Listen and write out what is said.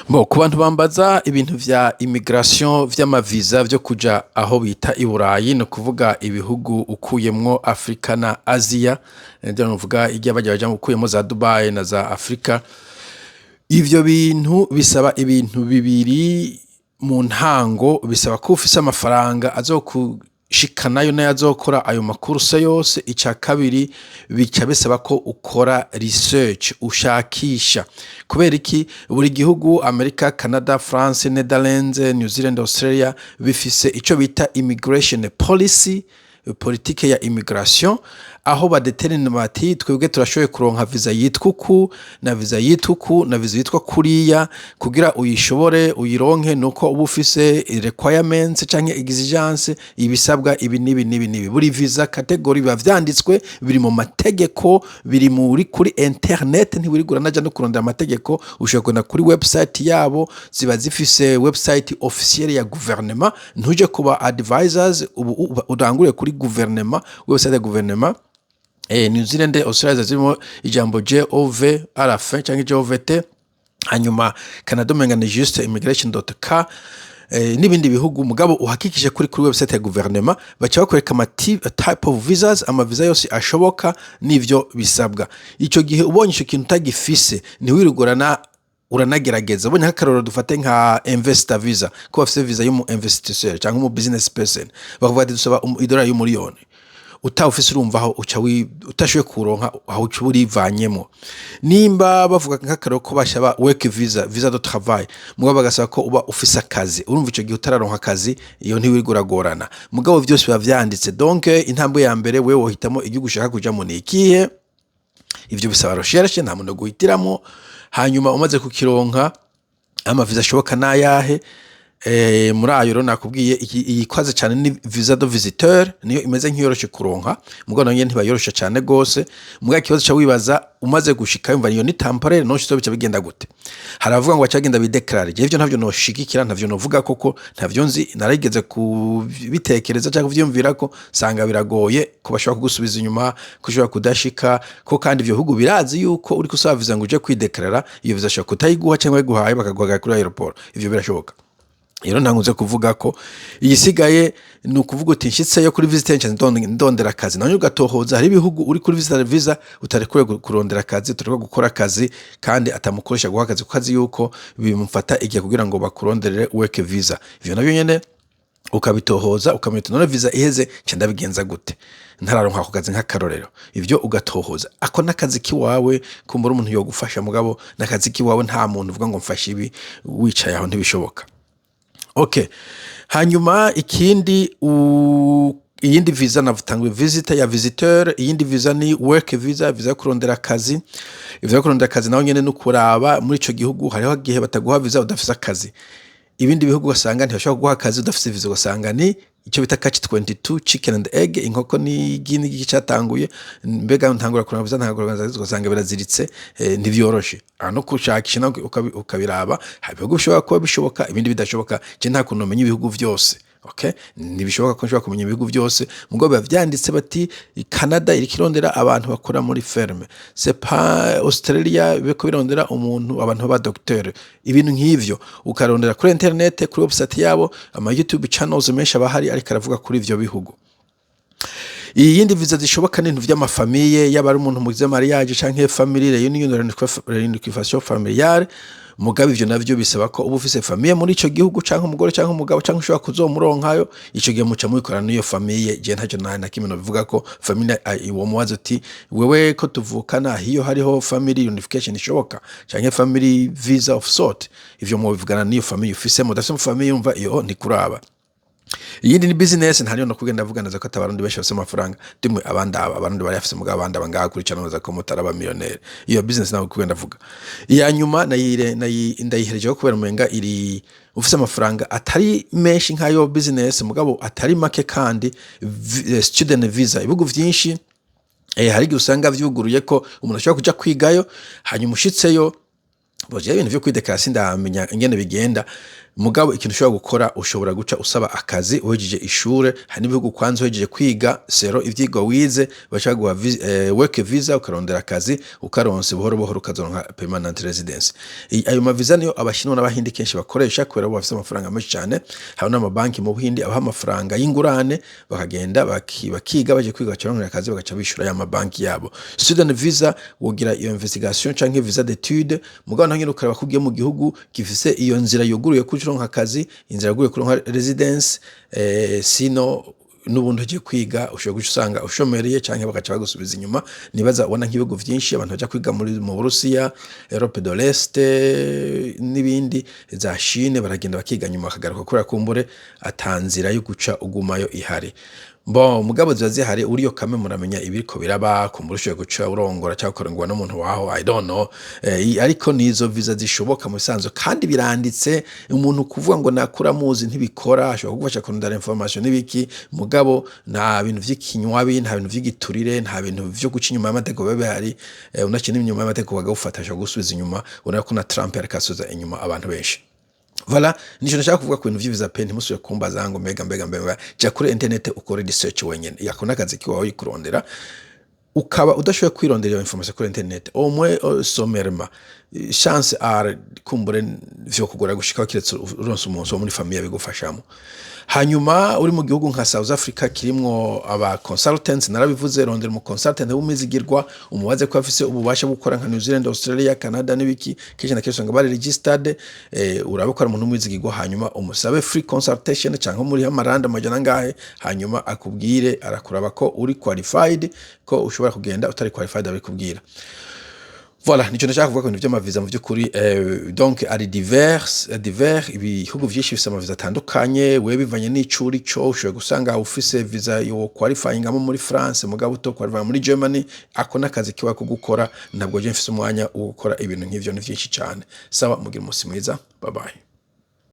Bo ku bantu bambaza ibintu vya immigration, vy'amaviza vyo kuja aho bita i Burayi, ni ukuvuga ibihugu ukuyemwo Afrika na Aziya, nivyo novuga irya barya baja ukuyemwo za Dubai na za Afrika. Ivyo bintu bisaba ibintu bibiri mu ntango: bisaba ko ufise amafaranga azogushikanayo n'ayazokora ayo makurse yose. Ica kabiri, bica bisaba ko ukora research, ushakisha. Kubera iki? Buri gihugu, Amerika, Canada, France, Netherlands, New Zealand, Australia, bifise ico bita immigration policy, politike ya immigration, aho badetermine bati: "Twebwe turashoboye kuronka visa yitwa uku, na visa yitwa uku, na visa yitwa kuriya. Kugira uyishobore uyironke, nuko uba ufise requirements canke exigence, ibisabwa ibi n'ibi n'ibi n'ibi." Buri visa category biba vyanditswe, biri mu mategeko, biri muri kuri internet. Ntiwirigura naja no kurondera amategeko, ushobora kugenda kuri website yabo, ziba zifise website officielle ya gouvernement. Ntuje kuba advisors, ubu urangure kuri gouvernement, website ya gouvernement. New Zealand, Australia zirimo ijambo GOV à la fin canke GOVT. Hanyuma Canada umenga ni juste immigration.ca, n'ibindi bihugu. Mugabo uhakikishe kuri website ya gouvernement, baca bakwereka ama type of visas, amaviza yose ashoboka n'ivyo bisabwa. Ico gihe ubonye ico kintu utagifise, ntiwirigurana uranagerageza. Ubonye nk'akarorero, dufate nka investor visa, ko bafise visa y'umu investisseur cyangwa umu business person, bakavuga ati: "Dusaba idolari y'umuriyoni." Utawufise, urumva aho uca utashoboye kuronka, aho uca urivanyemo. Nimba bavuga nk'akarorero ko basaba work visa, visa de travail, mugabo bagasaba ko uba ufise akazi, urumva ico gihe utararonka akazi, iyo ntiwirirwa uragorana. Mugabo vyose biba vyanditse. Donc intambwe ya mbere, wewe wohitamo igihugu ushaka kujamo ni ikihe. Ivyo bisaba recherche, nta muntu guhitiramo. Hanyuma umaze kukironka, amaviza ashoboka n'ayahe? Muri ayo rero nakubwiye iyikwaze cyane ni visa de visiteur, niyo imeze nk'iyoroshe kuronka, mugabo nayo nyene ntibayorosha cyane gose. Mugabo ikibazo ca wibaza, umaze gushika, yumva iyo ni temporaire, no shito bica bigenda gute? Hari abavuga ngo bacagenda bideclare. Jewe ivyo ntavyo noshigikira, ntavyo novuga, koko ntavyo nzi. Narigeze kubitekereza cyangwa kuvyiyumvira ko sanga biragoye, ko bashobora kugusubiza inyuma, ko ushobora kudashika ko. Kandi ivyo bihugu birazi yuko uriko usaba visa ngo uje kwideclara, iyo visa ashobora kutayiguha, cyangwa bayiguhaye bakaguhagarika kuri aéroport. Ivyo birashoboka. Rero ntanguze kuvuga ko iyisigaye ni ukuvuga uti: "Nshitseyo kuri visitor, ndondera akazi." Nawe ugatohoza, hari ibihugu uri kuri visitor visa utarekuriwe kurondera akazi, utarekuriwe gukora akazi, kandi atamukoresha guha akazi, kuko azi yuko bimufata igihe kugira ngo bakuronderere work visa. Ivyo navyo nyene ukabitohoza, ukamenya uti: "None visa iheze nca ndabigenza gute ntararonka ako kazi?" Nk'akarorero, ivyo ugatohoza. Ako n'akazi kiwawe, kumbura umuntu yogufasha, mugabo n'akazi kiwawe, nta muntu uvuga ngo mfashe ibi wicaye aho, ntibishoboka. Okay, hanyuma ikindi, iyindi visa navutanguye visite ya visiteur, iyindi visa ni work visa, visa yo kurondera akazi. Visa yo kurondera akazi naho nyene ni ukuraba muri ico gihugu. Hariho igihe bataguha visa udafise akazi, ibindi bihugu ugasanga ntibashobora kuguha akazi udafise visa, ugasanga ni icyo bita catch 22, chicken and egg, inkoko n'igi n'igi cyatanguye. Mbega ntangura kurondera visa, ntangura kurondera visa, ugasanga biraziritse, ntivyoroshe. Aha no kushakisha nawe ukabiraba, hari ibihugu bishobora kuba bishoboka, ibindi bidashoboka. Je nta kuntu nomenya ibihugu vyose. Okay, ntibishoboka ko nshobora kumenya ibihugu byose. Mugabo biba vyanditse bati: "Canada iriko irondera abantu bakora muri ferme, c'est pas Australia biriko birondera umuntu, abantu b'aba docteur," ibintu nk'ivyo. Ukarondera kuri internet, kuri website yabo, ama YouTube channels menshi aba ahari ariko aravuga kuri ivyo bihugu. Iyindi viza zishoboka ni ibintu vy'amafamille, yaba ari umuntu mugize mariage canke family reunion, réunification familiale. Mugabo ivyo navyo bisaba ko uba ufise famille muri ico gihugu, canke umugore canke umugabo, canke ushobora kuzomuronkayo. Ico gihe muca mubikorana n'iyo famille. Je ntaco na kimwe nobivuga ko famille, uwo mubaza uti: "Wewe ko tuvukana, hiyo hariho family unification ishoboka canke family visa of sort?" Ivyo mubivugana n'iyo famille ufise. Mudafise famille, yumva iyo ntikuraba. Iyindi ni business, ntariyo no kugenda avuga neza ko atabarundi benshi bafise amafaranga dimwe. Abandi aba abarundi bari bafise, mugabo abandi aba ngaha kuri channel za ko mutari aba millionaire. Iyo business nawe kugenda avuga. Iya nyuma nayire nayi ndayiherejeho kubera umenga iri ufise amafaranga atari menshi nkayo business, mugabo atari make kandi, student visa. Ibihugu vyinshi, hari igihe usanga vyuguruye ko umuntu ashobora kuja kwigayo, hanyuma ushitseyo Bon, jewe ibintu vyo kwideklara sindamenya ingene bigenda, mugabo ikintu ushobora gukora, ushobora guca usaba akazi uhejeje ishure. Hari n'ibihugu kwanza uhejeje kwiga sero ivyigwa wize baca baguha work visa, ukarondera akazi, ukaronse buhoro buhoro ukazoronka permanent residence. Ayo maviza niyo Abashinwa n'Abahindi kenshi bakoresha, kubera bo bafise amafaranga menshi cane. Hari n'amabanki mu Buhindi abaha amafaranga y'ingurane, bakagenda bakiga, baje kwiga baca baronkera akazi, bagaca bishura ya mabanki yabo. Student visa wogira iyo investigation, canke visa d'étude, mugabo naho nyene ukaraba ko ugiye mu gihugu gifise iyo nzira yuguruye ko uronka akazi, inzira yuguruye kuronka residence. Sino n'ubundi ugiye kwiga ushobora guca usanga ushomereye, canke bagaca bagusubiza inyuma. Nibaza ubona nk'ibihugu vyinshi abantu baja kwiga mu Burusiya, Europe de l'Est n'ibindi, za Chine, baragenda bakiga, nyuma bakagaruka kubera kumbure ata nzira yo guca ugumayo ihari. Bon, mugabo ziba zihari, uriyo kame muramenya ibiriko biraba, kumbura ushoboye guca urongora cyangwa ukarongorwa n'umuntu waho, I don't know. Ariko nizo visa zishoboka mu bisanzwe kandi biranditse. Umuntu kuvuga ngo nakura muzi ntibikora, ashobora kugufasha kurondera information n'ibiki, mugabo nta bintu vy'ikinywabi, nta bintu vy'igiturire, nta bintu vyo guca inyuma y'amategeko biba bihari. Unaciye inyuma y'amategeko bagufata, ashobora gusubiza inyuma. Urabona ko na Trump yariko asubiza inyuma abantu benshi. Voilà, nico nashaka kuvuga ku bintu vy'iviza pe. Ntimusubire kumbaza ngo mbega mbega mbega. Jya kuri internet ukore research wenyene, yako n'akazi kiwawe kurondera. Ukaba udashoboye kwirondera iyo information kuri internet, au moins sommairement, chance are kumbure vyo kugora gushikaho, kiretse uronse umuntu wo muri famille bigufashamo. Hanyuma uri mu gihugu nka South Africa kirimwo aba consultants, narabivuze, rondera umu consultant w'umwizigirwa, umubaze ko afise ububasha bwo gukora nka New Zealand, Australia, Canada n'ibiki. Kenshi na kenshi usanga bari registered. Urabe ko ari umuntu w'umwizigirwa, hanyuma umusabe free consultation cyangwa muri amaranda 400, hanyuma akubwire, arakuraba ko uri qualified, ko ushobora kugenda. Utari qualified abikubwira. Voilà, nico ndashaka kuvuga ku bintu vy'amaviza mu vy'ukuri. Donc ari divers, ibihugu vyinshi bifise amaviza atandukanye. Wewe bivanye n'ico uri co, ushobora gusanga ufise visa yo qualifyingamo muri France, mugabo uto qualifying muri Germany. Ako n'akazi kiwa ko gukora, ntabwo je mfise umwanya wo gukora ibintu nk'ivyo, ni vyinshi cane. Sawa, mugira umusi mwiza, bye bye.